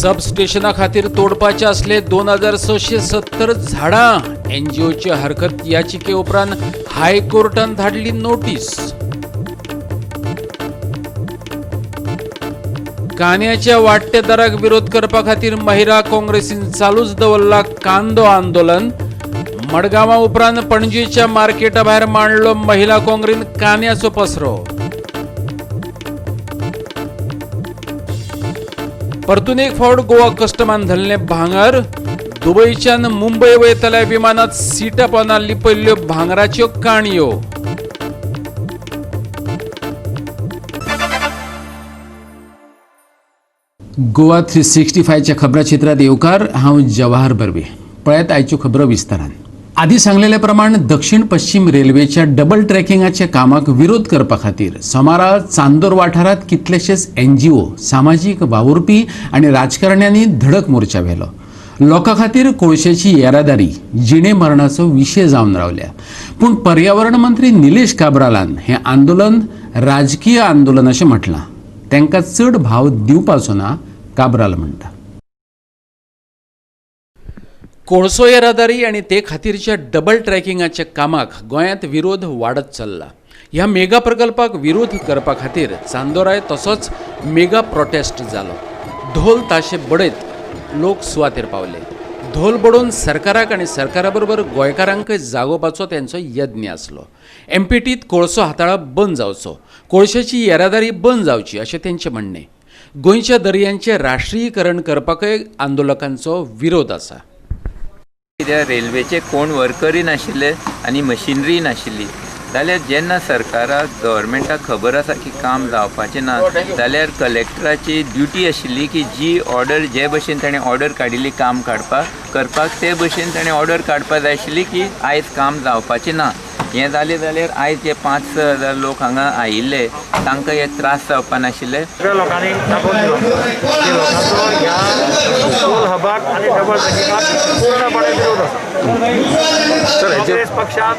सबस्टेशना खातीर तोडपाचे असले 2670 झाडां. एनजीओची हरकत याचिके उपरांत हायकोर्टान धाडली नोटीस. कांद्याच्या वाडट्या दराक विरोध करपा खातीर महिला काँग्रेसीन चालूच दवरला कांदो आंदोलन. मडगांवा उपरांत पणजीच्या मार्केटा भायर मांडलो महिला काँग्रेसीन कांद्याचो पसरो. परतून एक फावट गोवा कस्टमान धरलें भांगर. दुबयच्यान मुंबय वयतल्या विमानात सीटा पोंदा लिपयल्ल्यो भांगराच्यो काणयो. गोवा 365च्या खबराचित्रात येवकार. हांव जवाहर बर्वे. पळयात आयच्यो खबरो विस्तारान. आदी सांगलेले प्रमाण दक्षिण पश्चिम रेल्वेच्या डबल ट्रॅकिंगाच्या कामाक विरोध करपा खातीर सोमारा चांदोर वाठारांत कितलेशेच एनजीओ, सामाजीक वावुरपी आनी राजकारण्यांनी धडक मोर्चा व्हेलो. लोकां खातीर कोळशेची येरादारी जिणे मरणाचो विशय जावन रावल्या, पूण पर्यावरण मंत्री निलेश काब्रालान हें आंदोलन राजकीय आंदोलन अशें म्हटलां. तांकां चड भाव दिवपाचो ना, काब्राल म्हणटा. कोळसो येरादारी आनी ते खातीरच्या डबल ट्रॅकिंगाच्या कामाक गोंयांत विरोध वाडत चल्ला. ह्या मेगा प्रकल्पाक विरोध करपा खातीर चांदोराय तसोच मेगा प्रोटेस्ट जालो. धोल ताशे बडयत लोक सुवातेर पावले. धोल बडोवन सरकाराक आनी सरकारा बरोबर गोंयकारांकय जागोवपाचो तेंचो यत्न आसलो. एमपीटीत कोळसो हाताळप बंद जावचो, कोळशाची येरादारी बंद जावची अशें तेंचें म्हणणें. गोंयच्या दर्यांचें राष्ट्रीयकरण करपाकय आंदोलकांचो विरोध आसा. कित्याक रेल्वेचे कोण वर्करूय नाशिल्ले आनी मशिनरी नाशिल्ली. जाल्यार जेन्ना सरकाराक, गव्हर्मेंटाक खबर आसा की काम जावपाचें ना, जाल्यार कलेक्टराची ड्युटी आशिल्ली की जी ऑर्डर, जे भशेन ताणें ऑर्डर काडिल्ली काम काडपाक करपाक, ते भशेन ताणें ऑर्डर काडपाक जाय आशिल्ली की आयज काम जावपाचें ना. हें जालें जाल्यार आयज जे 5-6 हजार लोक हांगा आयिल्ले तांकां हे त्रास जावपा नाशिल्ले. सगळ्या लोकांनी दाखोवन दिलो की लोकांचो ह्या कोल हबाक आनी डबल ट्रॅकिंगाक पूर्णपणे विरोध आसा. काँग्रेस पक्षात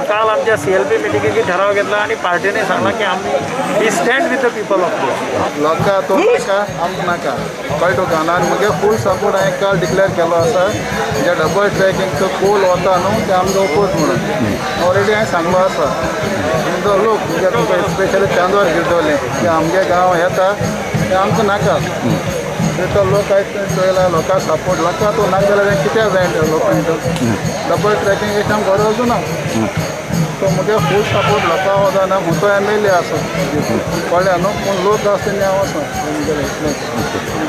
काल आमच्या सीएलपी मिटिंगेक ठराव घेतला आनी पार्टीने सांगला की आमी we stand with the people of Goa. लोकां तो नाका, आमकां नाका, कळ्ळें तुका? आनी मुगे फूल सपोर्ट हांवें काल डिक्लेअर केलो आसा, जे डबल ट्रॅकिंगचो कोल वता न्हू ते आमकां ओपोज म्हणून ऑलरेडी हांवें सांगलो आसा. जो लोक म्हणजे तुमकां स्पेशली चांदोर गिरदवले की आमगे गांव येता ते आमकां नाका. तो लोक आयज चोयला, लोकांक सपोर्ट. लोकां तो नाका जाल्यार कित्याक जाय लोकांक? डबल ट्रॅकिंग आमकां गरज ना. तो मुगे फूल सपोर्ट लोकां वचना. म्हजो एमएलए आसा, कळ्ळें न्हू? पूण लोक आसा तेणी हांव आसा मुगे फूल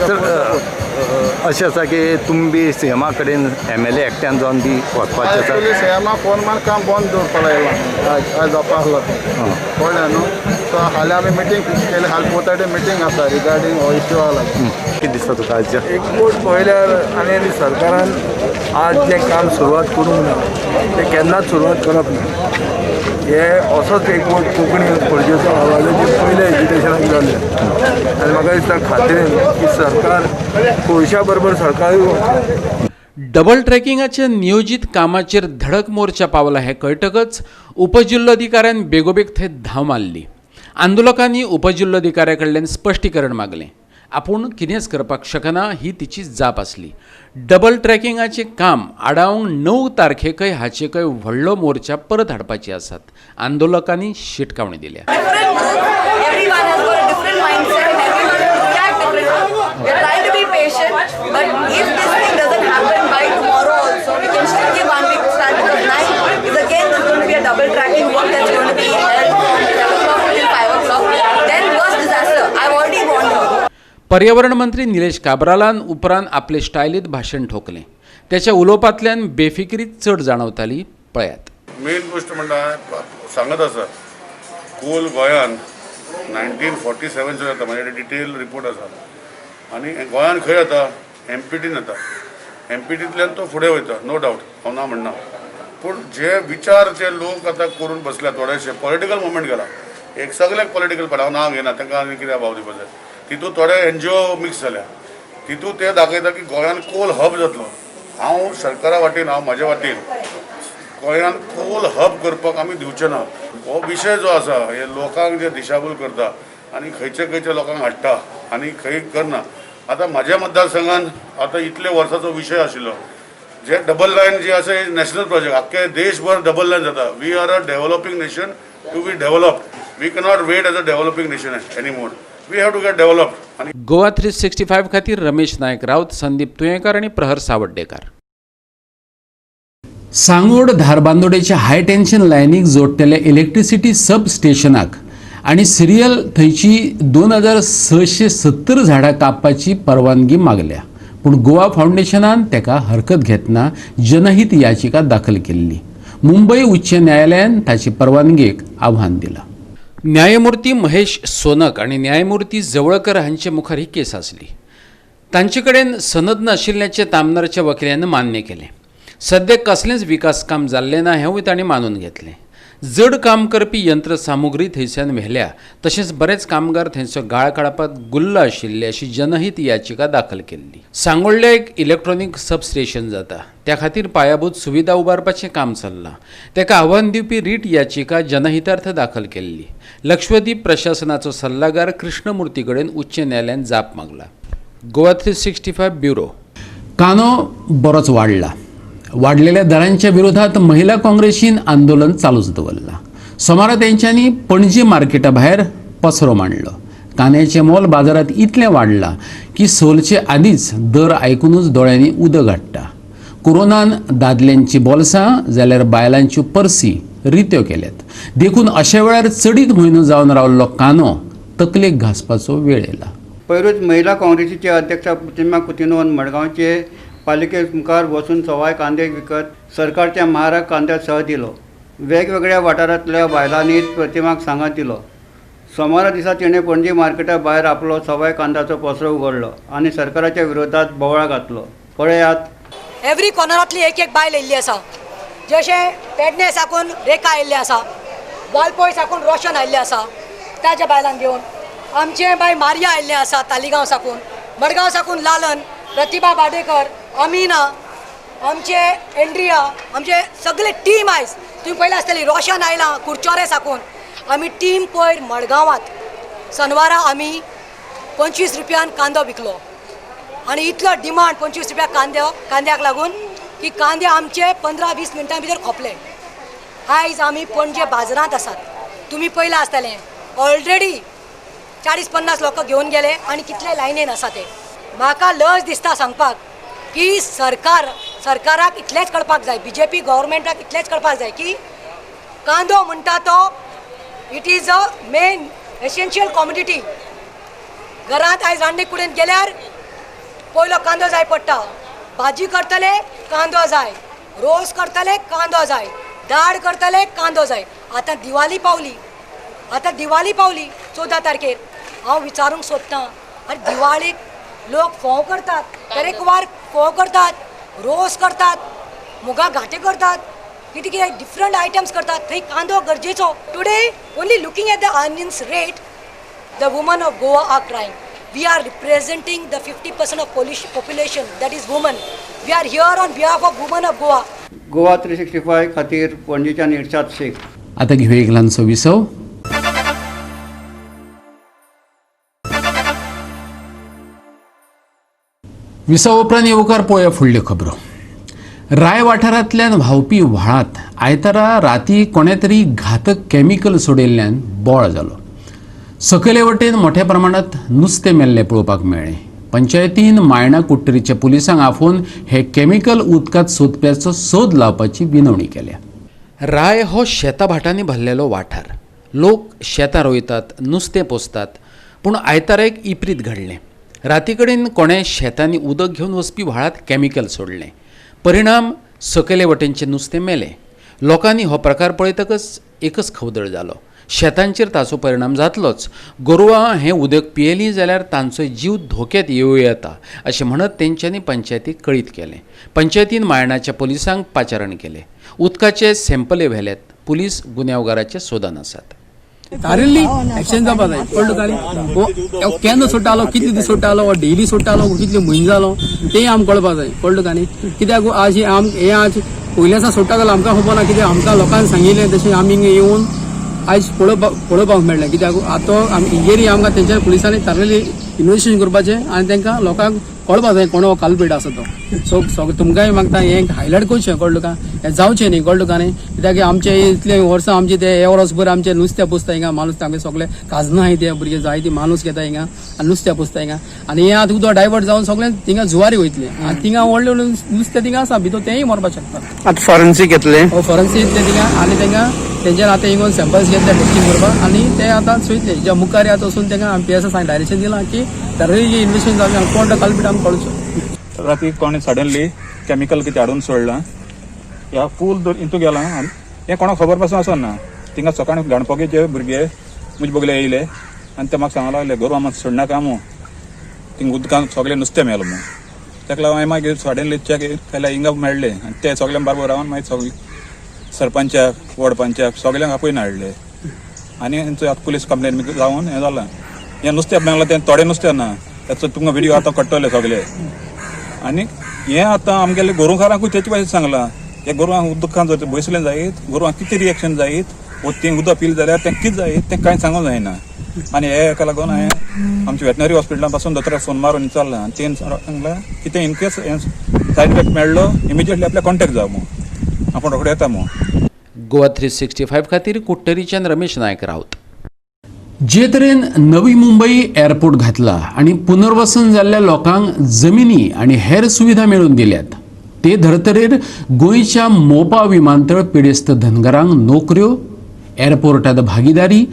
सपोर्ट. अशें आसा की तुमी बी सीएमा कडेन एमएलए एकट्यान जावन बी वचपाचें आसा? एक्चुअली सीएमा फोन मार, काम बंद दवरपा लायला. आयज आयज जावपा आसलो तें, कळ्ळें न्हू? सो हालीं आमी मिटींग फिक्स केली. हालीं 4:30 मिटींग आसा रिगार्डींग हो इश्यू आहा लागून. कितें दिसता तुका आयज? एकमूट पळयल्यार आनी आनी सरकारान आज जें काम सुरवात करूंक ना तें केन्नाच सुरवात करप ना. हे असोच एकवट कोंकणी पणजेचो आवाजाचे पयले एजिटेशनाक जालें आनी म्हाका दिसता खात्रेन की सरकार कोळशा बरोबर सरकारूय वतलें. डबल ट्रॅकिंगाच्या नियोजीत कामाचेर धडक मोर्चा पावला हें कळटकच उपजिल्लोधिकाऱ्यान बेगोबेग थंय धांव मारली. आंदोलकांनी उपजिल्लोधिकाऱ्या कडल्यान स्पश्टीकरण मागलें. आपूण कितेंच करपाक शकना ही तिची जाप आसली. डबल ट्रॅकिंगाचें काम आडावंक 9 तारखेकय हाचेकय व्हडलो मोर्चा परत हाडपाचे आसात, आंदोलकांनी शिटकावणी दिल्या. Different groups, everyone has got a different mindset and everyone will react differently. We are trying to be patient, but if this thing doesn't happen by tomorrow also, we can still give one week time because 9 is again there's going to be a double tracking work that's going to be held from 12 o'clock till 5 o'clock. Then worst disaster. I've already warned her. पर्यावरण मंत्री निलेश काब्रालान उपरांत आपले स्टायलीत भाशण ठोकलें. त्याच्या उलोवपांतल्यान बेफिकिरी चड जाणवताली. पळयात. Main गोश्ट म्हणटा सांगत आसा, कोल गोंयान 1947 जाता. म्हाजे कडेन डिटेल रिपोर्ट आसा. आनी गोंयान खंय जाता? एमपीटीन जाता. एमपीटींतल्यान तो फुडें वयता, नो डावट, हांव ना म्हणना. पूण जे विचार जे लोक आतां करून बसल्या, थोडेशे पॉलिटिकल मुवमेंट केला. एक सगळ्याक पॉलिटिकल पार्टी, हांव नांव घेना, तांकां आनी कित्याक भाव दिवपाक जाय. तितूंत थोडे एनजीओ मिक्स जाल्या. तितूंत ते दाखयता की गोंयान कोल हब जातलो. हांव सरकारा वाटेन, हांव म्हाज्या वाटेन गोंयान कोल हब करपाक आमी दिवचे ना. हो विशय जो आसा, हे लोकांक जे दिशाभूल करता आनी खंयचे खंयचे लोकांक हाडटा आनी खंय करना. आतां म्हाज्या मतदारसंघान आतां इतले वर्साचो विशय आशिल्लो, जे डबल लायन जी आसा हे नॅशनल प्रोजेक्ट, आख्खे देशभर डबल लायन जाता. We are a developing nation. To be developed, we cannot wait as a developing nation any more. We have to get developed आनी गोवा 365 खातीर रमेश नायक राऊत, संदीप तुयेंकार आनी प्रहर सावड्डेकार. सांगोड धारबांदोडेच्या हाय टेन्शन लायनीक जोडटले इलेक्ट्रिसिटी सब स्टेशनाक आनी सिरियल थंयची 2670 झाडां कापपाची परवानगी मागल्या, पूण गोवा फावंडेशनान तेका हरकत घेतना जनहीत याचिका दाखल केल्ली. मुंबय उच्च न्यायालयान ताची परवानगेक आव्हान दिलां. न्यायमूर्ती महेश सोनक आनी न्यायमूर्ती जवळकर हांचे मुखार ही केस आसली. तांचे कडेन सनद नाशिल्ल्याचें तामनारच्या वकिलान मान्य केलें. सद्याक कसलेंच विकास काम जाल्लें ना हेंवूय तांणी मानून घेतलें. जड काम करपी यंत्रसामुग्री थंयच्यान व्हेल्या, तशेंच बरेच कामगार थंयचो गाळ काडपात गुल्ल आशिल्ले अशी जनहीत याचिका दाखल केल्ली. सांगोळ्ळे एक इलेक्ट्रॉनीक सबस्टेशन जाता, त्या खातीर पायाभूत सुविधा उबारपाचें काम चल्लां. ताका आव्हान दिवपी रीट याचिका जनहितार्थ दाखल केल्ली. लक्षद्वीप प्रशासनाचो सल्लागार कृष्णमूर्ती कडेन उच्च न्यायालयान जाप मागला. गोवा 365 ब्युरो. कांदो बरोच वाडला. वाडलेल्या दरांच्या विरोधात महिला काँग्रेसीन आंदोलन चालूच दवरलां. सोमारा तेंच्यांनी पणजी मार्केटा भायर पसरो मांडलो. कांद्याचें मोल बाजारांत इतलें वाडलां की सोलचे आदींच दर आयकुनूच दोळ्यांनी उदक हाडटा. कोरोनान दादल्यांची बोल्सां जाल्यार बायलांच्यो पर्सी रित्यो केल्यात, देखून अशा वेळार चडीत म्हयनो जावन रावल्लो कांदो तकलेक घांसपाचो वेळ येयला. पयरूच महिला काँग्रेसीचे अध्यक्ष प्रतिमा कुतिन्होन मडगांवचे पालिके मुखार वचून सवाय कांदे विकत सरकारच्या म्हारग कांद्याक सह दिलो. वेगवेगळ्या वाठारांतल्या बायलांनी प्रतिमाक सांगात दिलो. सोमारा दिसा तिणें पणजी मार्केटा भायर आपलो सवाय कांद्याचो पसरो उगडलो आनी सरकाराच्या विरोधात बोवाळ घातलो. पळयात. एवरी कॉर्नरांतली एक एक बायल येयल्ली आसा. जशें पेडणे साकून रेखा आयिल्लें आसा, वालपोय साकून रोशन आयिल्लें आसा ताच्या बायलांक घेवन, आमचें बाय मारिया आयिल्लें आसा तालिगांव साकून, मडगांव साकून लालन, प्रतिभा बाडेकर, अमिना, आमचे एंड्रिया, आमचे सगळे टीम आयज तुमी पळयला आसतली. रोशन आयलां कुडचोरे साकून. आमी टीम पयर मडगांवांत सनवारा आमी 25 रुपयान कांदो विकलो आनी इतलो डिमांड 25 रुपया कांद्याक लागून की कांदे आमचे 15-20 मिनटां भितर खोपले. आयज आमी पणजे बाजारांत आसात. तुमी पळयलां आसतलें, ऑलरेडी 40-50 लोक घेवन गेले आनी कितले लायनीन आसा ते. म्हाका लज दिसता सांगपाक की सरकाराक इतलेंच कळपाक जाय, बीजेपी गव्हर्मेंटाक इतलेंच कळपाक जाय की कांदो म्हणटा तो it is a main essential commodity. घरांत आयज रांदणे कुडीन गेल्यार पयलो कांदो जाय पडटा. भाजी करतले कांदो जाय, रोस करतले कांदो जाय, दाळ करतले कांदो जाय. आतां दिवाली पावली, आतां दिवाली पावली 14 तारखेर. हांव विचारूंक सोदतां, आनी दिवाळीक लोक फोव करतात, तरेकवार फोव करतात, रोस करतात, मुगा घाटे करतात, कितें कितें डिफरंट आयटम्स करतात, थंय कांदो गरजेचो. Today only looking at the onions rate, the women of Goa are crying. We are representing the 50% of population, that is women. We are here on behalf of women of Goa. Goa 365 खातीर पणजेच्यान इर्शाद शेख. आतां घेवया एक ल्हानसो विसव. विसव उपरांत येवकार पळोवया फुडल्यो खबरो. राय वाठारांतल्यान व्हांवपी व्हाळांत आयतारा राती कोणें तरी घातक केमिकल सोडिल्ल्यान बोळ जालो. सकयले वटेन मोठ्या प्रमाणांत नुस्तें मेल्लें पळोवपाक मेळ्ळें. पंचायतीन मायणा कुट्टरीच्या पुलिसांक आफोवन हें केमिकल उदकांत सोदप्याचो सोद लावपाची विनवणी केल्या. राय हो शेतां भाटांनी भरलेलो वाठार. लोक शेतां रोयतात, नुस्तें पोसतात, पूण आयतारा एक इपरीत घडलें. राती कडेन कोणें शेतांनी उदक घेवन वचपी व्हाळांत केमिकल सोडलें. परिणाम सकयले वटेनचें नुस्तें मेलें. लोकांनी हो प्रकार पळयतकच एकच खवदळ जालो. शेतांचेर ताचो परिणाम जातलोच, गोरवां हें उदक पियेलीं जाल्यार तांचो जीव धोक्यात येवं येता अशें म्हणत तेंच्यांनी पंचायतीक कळीत केलें. पंचायतीन मायणाच्या पुलिसांक पाचारण केलें. उदकाचे सॅम्पल व्हेल्यात. पुलीस गुन्यांवगाराचे सोदान आसात. थारिल्ली एक्शन जावपा जाय. कळ्ळें तुका? न्ही, केन्ना सोडटालो, कितले दीस सोडटालो, डेली सोडटालो, कितले म्हयने जालो तें आमकां कळपा जाय. कळ्ळें तुका न्ही? कित्याक आज हें आज पयलीं दिसा सोडटा जाल्यार आमकां खबर ना. कित्याक आमकां लोकांनी सांगिल्लें तशें आमी हिंगा येवन आयज पळोवपाक मेळ्ळें. कित्याक आतां इंक्वेरी आमकां तेंच्या पुलिसांनी थारिल्ली. इन्वेस्टिगेशन करपाचें आनी तांकां लोकांक कळपा जाय कोण हो कल्प्रीट आसा तो. सो सगळें तुमकांय मागता हें हायलायट करचें, कळ्ळें तुका, हें जावचें न्ही, कळ्ळें तुका न्ही, कित्याक आमचे इतले वर्सां आमचे ते हे वर्सभर आमचे नुस्त्या पुसता हिंगा माणूस, आमगे सगळे काजना आहाय ते भुरगे जायते माणूस घेता हिंगा आनी नुस्त्या पुसता हिंगा आनी हें आतां उदक डायवर्ट जावन सगळें थिंगा जुवारी वयतलें आनी थिंगा व्हडलें व्हडलें नुस्तें थिंगा आसा भितर तेंय मरपाक शकता. आतां फॉरेन्सीक येतलें, हो फॉरेन्सीक येतलें थिंगा आनी तेंका तेंच्यान आतां हिंगा सॅम्पल्स घेतले टेस्टींग करपाक आनी ते आतां चोयतले ज्या मुखार आतां वचून तेंका आमी पी एस डायरेक्शन दिलां की थरली इन्वेस्टिगेशन जावचें आनी कोण तो कल्प्रीट आमकां कळचो. राती कोणें सडनली केमिकल कितें हाडून सोडलां ह्या फूल इंतू गेलां आनी हें कोणाक खबर पासून आसना. थिंगा सकाळीं गणपतीचे भुरगे म्हजे बगले येयले आनी ते म्हाका सांगूंक लागले गोरवां मात सोडनाका मू, थिंग उदकान सगळें नुस्तें मेलां म्हूण. ताका लागून हांवें मागीर सडनली चॅक केल्यार हिंगा मेळ्ळें आनी ते सगळ्यां बारबर रावन मागीर सगळे सरपंचाक वॉर्ड पंचाक सगळ्यांक आपोवन हाडले आनी आतां पुलीस कंप्लेन जावन हें जालां. हें नुस्तें मेळ्ळां तें थोडें नुस्तें ना, ताचो तुमकां व्हिडियो आतां कळटले सगळे. आनी हें आतां आमगेले गोरवांकारांकूय तेचे भाशेन सांगलां, हे गोरवांक उदकान जर बसलें जायत गोरवांक कितें रिएक्शन जायत वो तें उदक पिलें जाल्यार तें कितें जायत तें कांय सांगूंक जायना. आनी हे हेका लागून हांवें आमच्या वेटनरी हॉस्पिटला पासून दोतोराक फोन मारून विचारलां आनी तेणें सांगलां कितें इनकेस हें सायड इफेक्ट मेळ्ळो इमिजिएटली आपल्याक कॉन्टेक्ट जाव म्हूण, आपूण रोखडो येता म्हूण. गोवा 365 खातीर कुडटरीच्यान रमेश नायक राऊत. जे तरेन नवी मुंबई एअरपोर्ट घातला आनी पुनर्वसन जाल्ल्या लोकांक जमिनी आनी हेर सुविधा मेळून दिल्यात ते धर्तरेर गोंयच्या मोपा विमानतळ पिडेस्त धनगरांक नोकऱ्यो, एअरपोर्टात भागीदारी,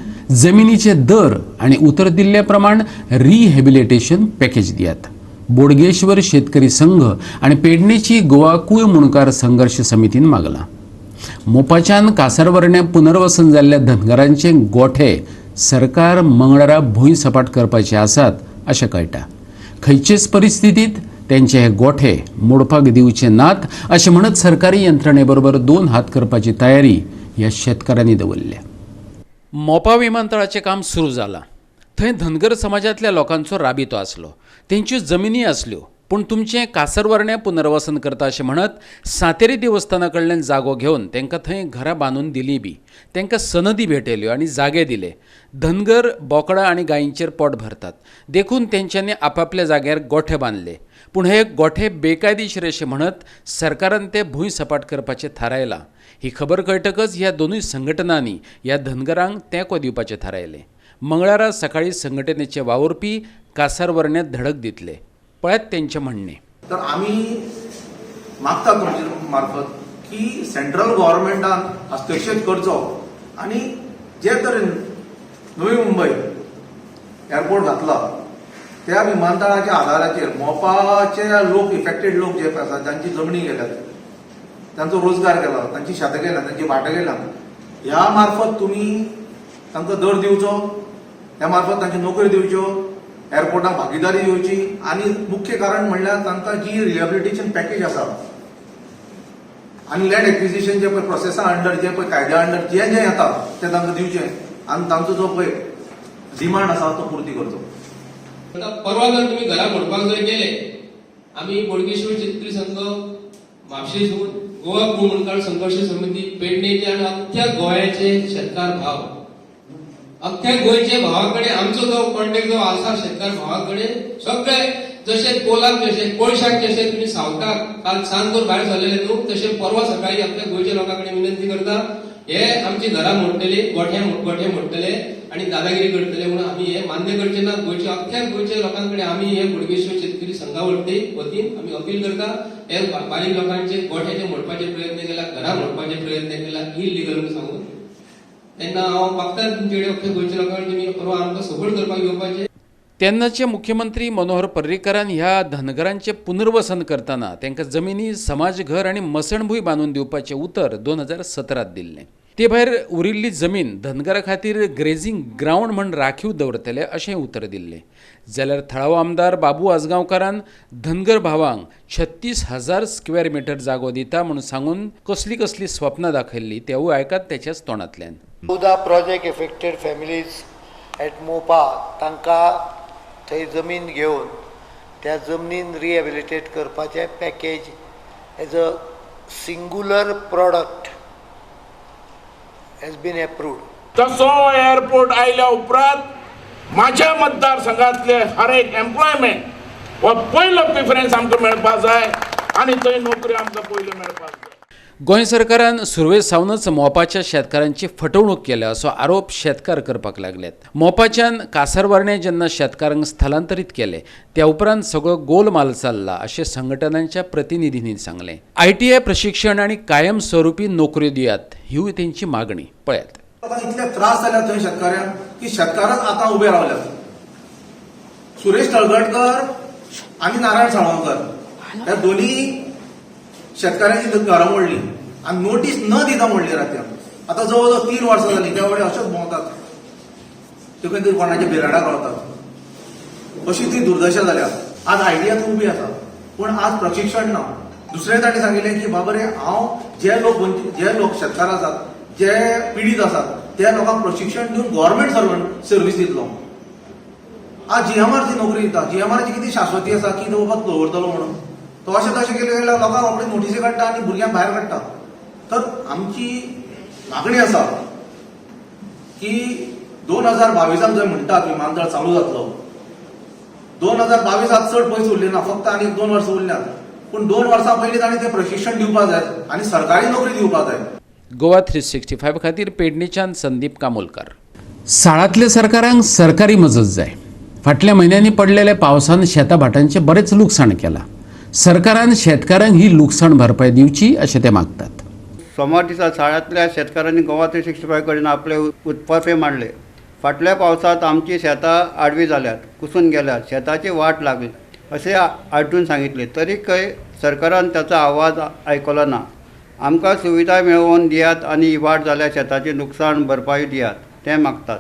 जमिनीचे दर आनी उतर दिल्ल्या प्रमाण रिहॅबिलिटेशन पॅकेज दियात. बोडगेश्वर शेतकरी संघ आनी पेडणेची गोवा कूळ मुणकार संघर्श समितीन मागलां. मोपाच्यान कासारवर्ण्या पुनर्वसन जाल्ल्या धनगरांचे गोठे सरकार मंगळारा भूंय सपाट करपाचे आसात अशें कळटा. खंयचेच परिस्थितीत तेंचे हे गोठे मोडपाक दिवचे नात अशें म्हणत सरकारी यंत्रणे बरोबर दोन हात करपाची तयारी ह्या शेतकारांनी दवरल्या. मोपा विमानतळाचें काम सुरू जालां थंय धनगर समाजांतल्या लोकांचो राबितो आसलो, तेंच्यो जमिनी आसल्यो, पूण तुमचें कासरवर्ण्या पुनर्वसन करता अशें म्हणत सातेरी देवस्थाना कडल्यान जागो घेवन तांकां थंय घरां बांदून दिलीं बी, तांकां सनदी भेटयल्यो आनी जागे दिले. धनगर बोकडां आनी गायींचेर पोट भरतात देखून तेंच्यांनी आपापल्या जाग्यार गोठे बांदले, पूण हे गोठे बेकायदेशीर अशें म्हणत सरकारान ते भूंय सपाट करपाचें थारायलां. ही खबर कळटकच ह्या दोनूय संघटनांनी ह्या धनगरांक तेंको दिवपाचें थारायलें. मंगळारा सकाळी संघटनेचे वावुरपी कासारवर्ण्यांत धडक दितले, पळयात तेंचें म्हणणें. तर आमी मागता तुमचे मार्फत की सेंट्रल गव्हर्मेंटान हस्तक्षेप करचो आनी जे तरेन नवी मुंबय एअरपोर्ट घातला त्या विमानतळाच्या आधाराचेर मोपाचे लोक, इफेक्टेड लोक जे आसात, जांची जमनी गेल्यात, तांचो रोजगार गेला, तांची शेतां गेल्या, तांची भाटां गेल्या, ह्या मार्फत तुमी तांकां दर दिवचो, ह्या मार्फत तांची नोकरी दिवच्यो, एअरपोर्टाक भागीदारी दिवची आनी मुख्य कारण म्हणल्यार तांकां जी रिहेबिलिटेशन पॅकेज आसा आनी लँड एक्विजिशन जे पळय प्रोसेसा अंडर, जे पळय कायद्या अंडर जे जे येता ते तांकां दिवचें आनी तांचो जो पळय डिमांड आसा तो पुर्ती करचो. आतां परवा जर तुमी घरा मोडपाक जर गेले, आमी बोडगेश्वर शेतकरी संघ म्हापशेसून, गोवा कूळ मुणकार संघर्श समिती पेडणेचे आनी अख्ख्या गोंयाचे शेतकार भाव, अख्ख्या गोंयचे भावा कडेन आमचो जो कॉन्टेक्ट जो आसा शेतकार भावा कडेन, सगळे जशे कोलाक जशे कोळशाक जशे तुमी सावताक काल सांजभर भायर सरलेले न्हू, तशे परवा सकाळी अख्ख्या गोंयच्या लोकां कडेन विनंती करता, हे आमची घरां मोडटली, गोठे गोठे मोडटले आनी दादागिरी करतले म्हणून आमी हे मान्य करचे ना. गोंयच्या अख्ख्या गोंयच्या लोकां कडेन आमी हे बोडगेश्वर शेतकरी संघा वतीन आमी अपील करता, हे बारीक लोकांचे गोठ्याचे मोडपाचे प्रयत्न केला, घरां मोडपाचे प्रयत्न केला इलिगल म्हणून सांगून, तेन्ना हांव मागता तुमचे कडेन, अख्ख्या गोंयच्या लोकां कडेन, तुमी परवा आमकां सपोर्ट करपाक येवपाचे. तेन्नाचे मुख्यमंत्री मनोहर पर्रीकरान ह्या धनगरांचें पुनर्वसन करतना तांकां जमिनी, समाजघर आनी मसणभूंय बांदून दिवपाचें उतर 2017त दिल्लें. ते भायर उरिल्ली जमीन धनगरा खातीर ग्रेझिंग ग्रावंड म्हण राखीव दवरतले अशें उतर दिल्लें. जाल्यार थळावो आमदार बाबू आजगांवकारान धनगर भावांक 36,000 स्क्वेअर मिटर जागो दिता म्हूण सांगून कसली कसली स्वप्नां दाखयल्लीं तेवूय आयकात तेच्याच तोंडांतल्यान. 14 project affected families at Mopa तांकां थंय जमीन घेवन त्या जमनीन रिहेबिलिटेट करपाचें package as a singular product has been approved. तसो एअरपोर्ट आयल्या उपरांत माझ्या मतदारसंघातले हर एक एम्प्लॉयमेंट हो पयलो प्रिफरन्स आमकां मेळपाक जाय आनी थंय नोकरी आमकां पयल्यो मेळपाक जाय. गोंय सरकारान सुरवे सावनच मोपाच्या शेतकारांची फटवणूक केल्या असो आरोप शेतकार करपाक लागल्यात. मोपाच्यान कासारवारणे जेन्ना शेतकारांक स्थलांतरीत केले त्या उपरांत सगळो गोलमाल चल्ला अशें संघटनांच्या प्रतिनिधींनी सांगलें. ITI प्रशिक्षण आनी कायमस्वरूपी नोकऱ्यो दियात हीवूय तेंची मागणी. पळयात. इतले त्रास जाल्यात थंय शेतकाऱ्यांक की शेतकारच आतां उबे रावल्यात. सुरेश तळगडकर आनी नारायण साळगांवकर ह्या दोन्ही शेतकाऱ्यांची घरां मोडली आनी नोटीस न दिता मोडली रातयां. आतां जवळ जवळ 3 वर्सां जालीं त्या वडे अशेंच भोंवतात, त्यो खंय तरी कोणाच्या बिराडाक रावतात. अशी ती दुर्दशा जाल्या. आज आयडिया तर उबी आसा पूण आज प्रशिक्षण ना. दुसरें तांणी सांगिल्लें की बाबा रे हांव जे लोक शेतकार आसात, जे पिडीत आसात त्या लोकांक प्रशिक्षण दिवन गव्हर्मेंट सर्वंट सर्वीस दितलो. आज GMRची नोकरी दिता. GMRची कितें शाश्वती आसा की तो बाबा दवरतलो म्हणून तो अशें तशें केलें जाल्यार लोकांक रोखडी नोटिसी काडटा आनी भुरग्यांक भायर काडटा. तर आमची मागणी आसा की 2022 जंय म्हणटात विमानतळ चालू जातलो, 2022 आज चड पयस उरले ना, फक्त आनी 2 वर्सां उरल्यात. पूण 2 वर्सां पयलीं तांणी तें प्रशिक्षण दिवपाक जाय आनी सरकारी नोकरी दिवपाक जाय. गोवा 365 खातीर पेडणेच्यान संदीप कामोलकर. साळांतल्या सरकारांक सरकारी मजत जाय. फाटल्या म्हयन्यांनी पडलेल्या पावसान शेतां भाटांचें बरेंच लुकसाण केलां. सरकारान शेतकारांक ही लुकसाण भरपाय दिवची अशें ते मागतात. सोमार दिसा साळांतल्या शेतकारांनी गोवा 365 कडेन आपले उत्पादे मांडले. फाटल्या पावसांत आमची शेतां आडवी जाल्यात, कुसून गेल्यात, शेताची वाट लागली अशें आड्डून सांगितले. तरी खंय सरकारान ताचो आवाज आयकलो ना. आमकां सुविधा मेळोवन दियात आनी इबाड जाल्या शेताचें नुकसाण भरपाई दियात ते मागतात.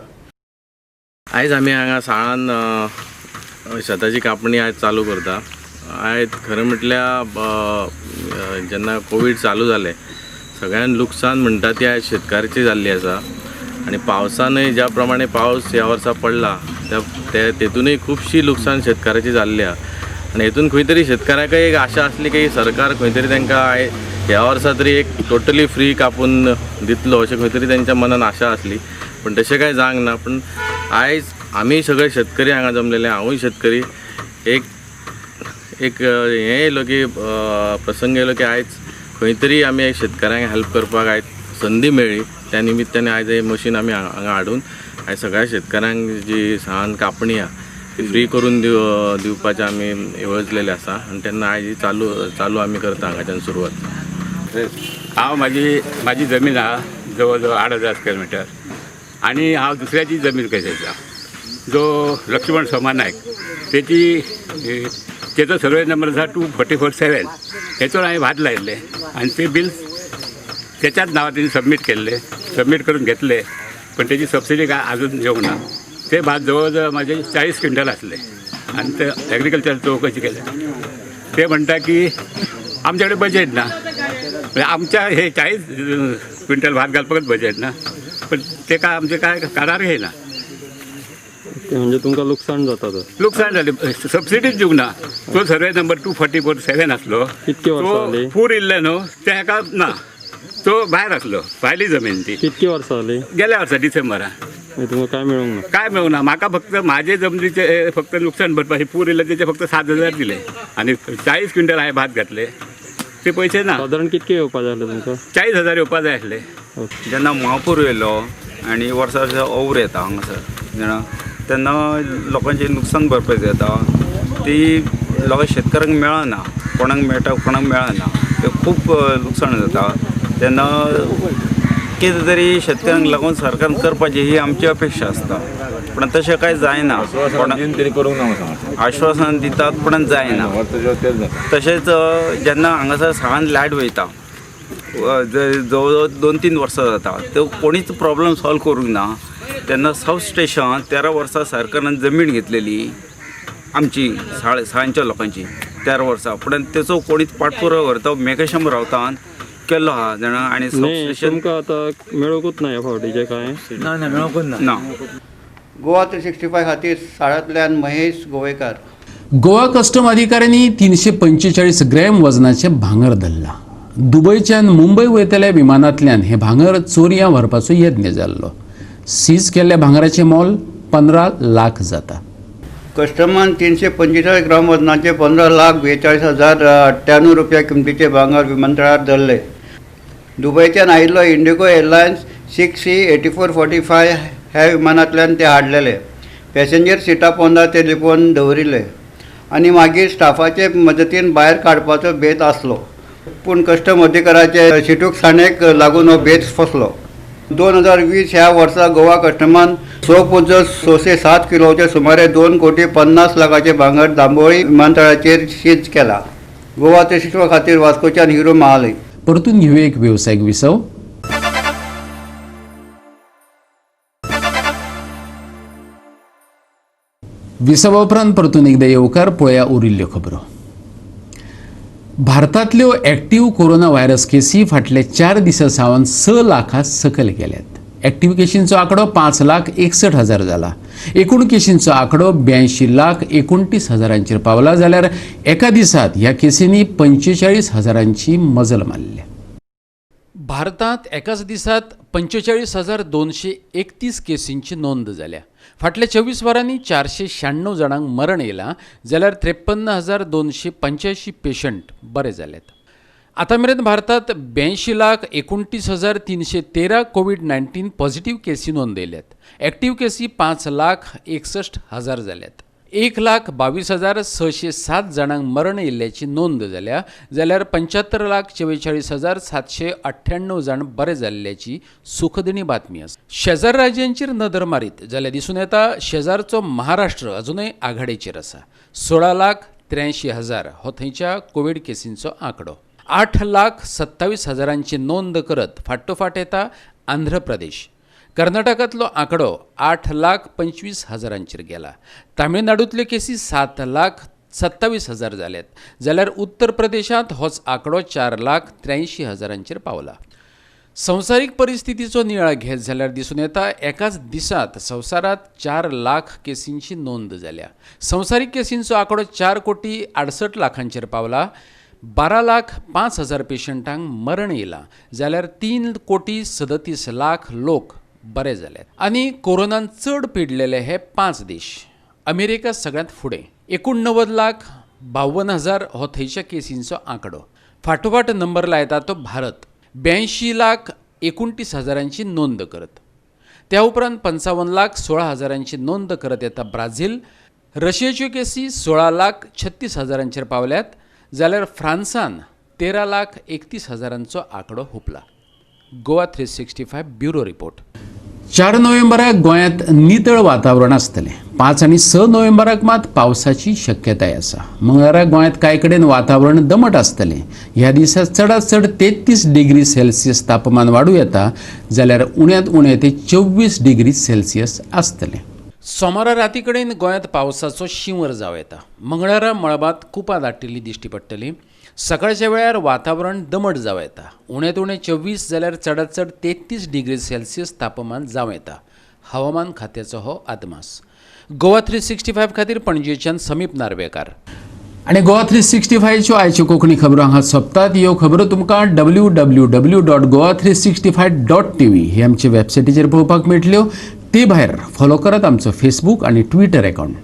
आयज आमी हांगा साळान शेताची कापणी आयज चालू करता. आयज खरें म्हटल्यार जेन्ना कोवीड चालू जालें सगळ्यान लुकसाण म्हणटा ती आयज शेतकाराची जाल्ली आसा. आनी पावसानूय ज्या प्रमाणे पावस ह्या वर्सा पडला तेतूनय खुबशी लुकसाण शेतकाराची जाल्ली आसा. आनी हेतून खंय तरी शेतकाराकय एक आशा आसली की सरकार खंय तरी तांकां ह्या वर्सा तरी एक टोटली फ्री कापून दितलो अशें खंय तरी तेंच्या मनान आशा आसली, पूण तशें कांय जावंक ना. पूण आयज आमी सगळे शेतकरी हांगा जमलेले, हांवूय शेतकरी, एक एक हें येयलो की प्रसंग येयलो की आयज खंय तरी आमी एक शेतकाऱ्यांक हेल्प करपाक आयज संदी मेळ्ळी. त्या निमित्तान आयज हें मशीन आमी हांगा हाडून आयज सगळ्या शेतकाऱ्यांक जी सामान कापणी आहा ती फ्री करून दिवपाचें आमी येवजलेलें आसा. आनी तेन्ना आयज ही चालू आमी करता हांगाच्यान सुरवात. हांव म्हाजी जमीन आहा जवळ जवळ 8000 स्क्वेअर मिटर आनी हांव दुसऱ्याची जमीन कसयता, जो लक्ष्मण सोमा नायक तेची तेचो सर्वे नंबर आसा 2447, हेचोर हांवें भात लायिल्लें आनी ते बील तेच्याच नांवार तेणी सबमीट केल्लें, सबमीट करून घेतले, पण तेची सबसिडी काय अजून येवंक ना. ते भात जवळ जवळ म्हाजे 40 क्विंटल आसले आनी ते एग्रीकल्चर चवकशी केले, ते म्हणटा की आमच्या कडेन बजेट ना. म्हणजे आमच्या हे 40 क्विंटल भात घालपाकच बजेट ना, पण ते काय आमचे काय कानार घेयना. म्हणजे तुमकां लुकसाण जाता तर? लुकसाण जालें, सबसिडीच दिवंक ना. तो सर्वे नंबर 2447 आसलो, कितके वर्सां जालीं? पूर इल्ले न्हू ते हेका ना, तो भायर आसलो, भायली जमीन ती. कितकी वर्सां जालीं? गेल्या वर्सा डिसेंबरान. तुमकां काय मेळूंक ना? काय मेळूंक ना म्हाका, फक्त म्हाजे जमनीचे फक्त नुकसान भरपाई पूर इल्ले तेचे फक्त 7000 दिले आनी 40 क्विंटल हांवें भात घातले, ते पयशे ना. सादारण कितके येवपा जाय आसले तुमकां? 40,000 येवपा जाय आसले. जेन्ना महापूर येयलो आनी वर्सा वर्सा our येता हांगासर जाणा, तेन्ना लोकांचें नुकसान भरपाई जाता, ती लोकां शेतकारांक मेळना, कोणाक मेळटा कोणाक मेळना, तें खूब लुकसाण जाता. तेन्ना कितें तरी शेतकारांक लागून सरकारान करपाची ही आमची अपेक्षा आसता, पूण तशें कांय जायना. आश्वासन दितात पूण जायना. तशेंच जेन्ना हांगासर साळान लायट वयता जवळ जवळ 2-3 वर्सां जाता, त्यो कोणीच प्रॉब्लम सॉल्व करूंक ना. तेन्ना सब स्टेशन 13 वर्सां सरकारान जमीन घेतलेली आमची साळांच्या लोकांची 13 वर्सां, पूण तेचो कोणीच पाठपुरावा करता मेघश्याम रावतान केल्लो आहा जाणा. आनी तुमकां आतां मेळोकूच ना ह्या फावटीचें कांय? ना ना मेळोकूच ना. गोवा 365 खातीर साळांतल्यान महेश गोवेकार. गोवा कस्टम अधिकाऱ्यांनी 345 ग्रॅम वजनाचें भांगर धरलां. दुबयच्यान मुंबय वयतल्या विमानांतल्यान हें भांगर चोरयां व्हरपाचो यत्न जाल्लो. सीज केल्ल्या भांगराचें मोल 15 लाख जाता. कस्टमान 345 ग्राम वजनाचे 15,42,098 रुपया किमतीचे भांगर विमानतळार धरले. दुबयच्यान आयिल्लो इंडिगो एअरलायन्स 6C 8445 ह्या विमानांतल्यान ते हाडलेले. पॅसेंजर सिटा पोंदा ते लिपोवन दवरिल्ले आनी मागीर स्टाफाचे मदतीन भायर काडपाचो बेत आसलो, पूण कस्टम अधिकाऱ्याचे शिटूकसाणेक लागून हो बेत फसलो. 2020 ह्या वर्सा गोवा कस्टमान 6.607 किलोचे सुमारे 2 कोटी 50 लाखाचे भांगर दांबोळी विमानतळाचेर सीज केला. गोवा 365 खातीर वास्कोच्यान हिरो महाली. परतून घेवया एक वेवसायीक विसव. विसवा उपरांत परतून एकदा येवकार. पळया उरिल्ल्यो खबरो. भारतांतल्यो एक्टिव्ह कोरोना व्हायरस केसी फाटले 4 दिसां सावन 6 लाखां सकयल गेल्यात. एक्टिव्ह केशींचो आंकडो 5,61,000 जाला. एकूण केशींचो आंकडो 82,29,000 पावला, जाल्यार एका दिसात ह्या केसींनी 45 हजारांची मजल मारल्या. भारतांत एकाच दिसात 45,231 केसींची नोंद जाल्या. फाटल्या 24 वरांनी 496 जाणांक मरण येयलां, जाल्यार 53,285 पेशंट बरे जाल्यात. आतां मेरेन भारतांत 82,29,313 कोवीड-19 पॉझिटिव्ह केसी नोंदयल्यात. एक्टिव्ह केसी 5,61,000 जाल्यात. 1,22,607 जाणांक मरण येयल्ल्याची नोंद जाल्या, जाल्यार 75,44,798 जाण बरे जाल्ल्याची सुखदिणी बातमी आसा. शेजार राज्यांचेर नदर मारीत जाल्यार दिसून येता, शेजारचो महाराष्ट्र अजुनय आघाडेचेर आसा. 16,83,000 हो थंयच्या कोवीड केसींचो आंकडो. 8,27,000ची नोंद करत फाटोफाट येता आंध्र प्रदेश. कर्नाटकांतलो आंकडो 8,25,000ांचेर गेला. तामिळनाडूंतल्यो केसी 7,27,000 जाल्यात, जाल्यार उत्तर प्रदेशांत होच आंकडो 4,83,000ांचेर पावला. संवसारीक परिस्थितीचो नियाळ घेत जाल्यार दिसून येता, एकाच दिसांत संवसारांत 4 लाख केसींची नोंद जाल्या. संवसारीक केसींचो आंकडो 4 कोटी 68 लाखांचेर पावला. 12,05,000 पेशंटांक मरण येयलां, जाल्यार 3 कोटी 37 लाख लोक बरे जाल्यात. आनी कोरोनान चड पिडलेले हे पांच देश. अमेरिका सगळ्यांत फुडें, 89,52,000 हो थंयच्या केसींचो आंकडो. फाटोफाट नंबर लायता तो भारत, 82,29,000ांची नोंद करत. त्या उपरांत 55,16,000ांची नोंद करत येता ब्राझील. रशियेच्यो केसी 16,36,000ांचेर पावल्यात, जाल्यार फ्रांसान 13,31,000ांचो आंकडो हुपला. Goa 365, bureau report. 4 नोव्हेंबराक गोंयांत नितळ वातावरण आसतलें. 5 आनी 6 नोव्हेंबराक मात पावसाची शक्यताय आसा. मंगळारा गोंयांत कांय कडेन वातावरण दमट आसतलें. ह्या दिसा चडांत चड 33 डिग्री सेल्सियस तापमान वाडूं येता, जाल्यार उण्यांत उणें ते 24 डिग्री सेल्सियस आसतलें. सोमारा राती कडेन गोंयांत पावसाचो शिंवर जावं येता. मंगळारा मळबांत कुपां दाटिल्लीं दिश्टी पडटलीं. सकाळच्या वेळार वातावरण दमट जावं येता. उण्यांत उणें 24 जाल्यार चडांत चड 33 डिग्री सेल्सियस तापमान जावं येता. हवामान खात्याचो हो अदमास. गोवा 365 खातीर पणजेच्यान समीप नार्वेकार. आनी गोवा 365च्यो आयच्यो कोंकणी खबरो हांगा सोंपतात. ह्यो खबरो तुमकां www.goa365.tv ही आमचे वेबसायटीचेर पळोवपाक मेळटल्यो. ते भायर फॉलो करात आमचो फेसबूक आनी ट्विटर अकावंट.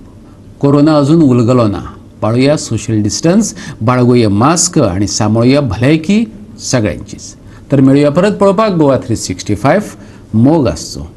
कोरोना अजून उलगलो ना. पाळुया सोशल डिस्टन्स, बाळगुया मास्क आनी सांबाळुया भलायकी सगळ्यांचीच. तर मेळुया परत पळोवपाक गोवा 365. मोग आसचो.